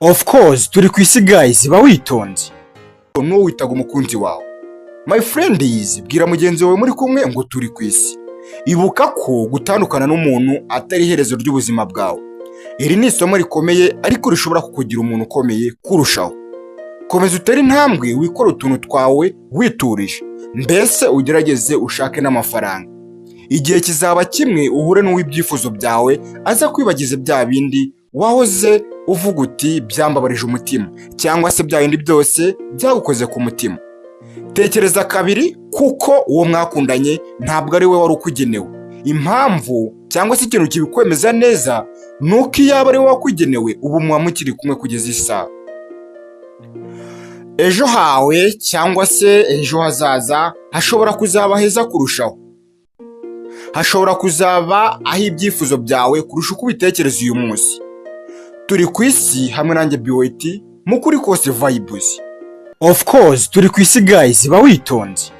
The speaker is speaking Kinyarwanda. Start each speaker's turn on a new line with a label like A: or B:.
A: Of course, turi ku isi guys, ba witonze. N'uwo witaga umukunzi wawe. My friend is, bwira mugenzi wawe muri kumwe ngo turi ku isi. Ibuka ko gutandukana n'umuntu atari iherezo ry'ubuzima bwawe. Iri ni isomo rikomeye ariko rishobora kukugira umuntu ukomeye kurushaho. Komeza utere intambwe, wikore utuntu twawe witurije, mbese ugerageze ushake n'amafaranga. Igihe kizaba kimwe uhure n'uw'ibyifuzo byawe, aza kwibagiza bya bindi wahoze uvuga uti byambabarije umutima, cyangwa se bya bindi byose byagukoze ku mutima. Tekereza kabiri, kuko uwo mwakundanye ntabwo ari we wari ukugenewe. Impamvu cyangwa se ikintu kibikwemeza neza ni uko iyo aba ari we wakugenewe, ubu muba mukiri kumwe kugeza isaha. Ejo hawe cyangwa se ejo hazaza hashobora kuzaba heza kurushaho, hashobora kuzaba aho ibyifuzo byawe kurusha uko ubitekereza uyu munsi. Turi ku isi hamwe nanjye Biweti mu kuri kose vibes. Of course, turi ku isi guys, ba witonze.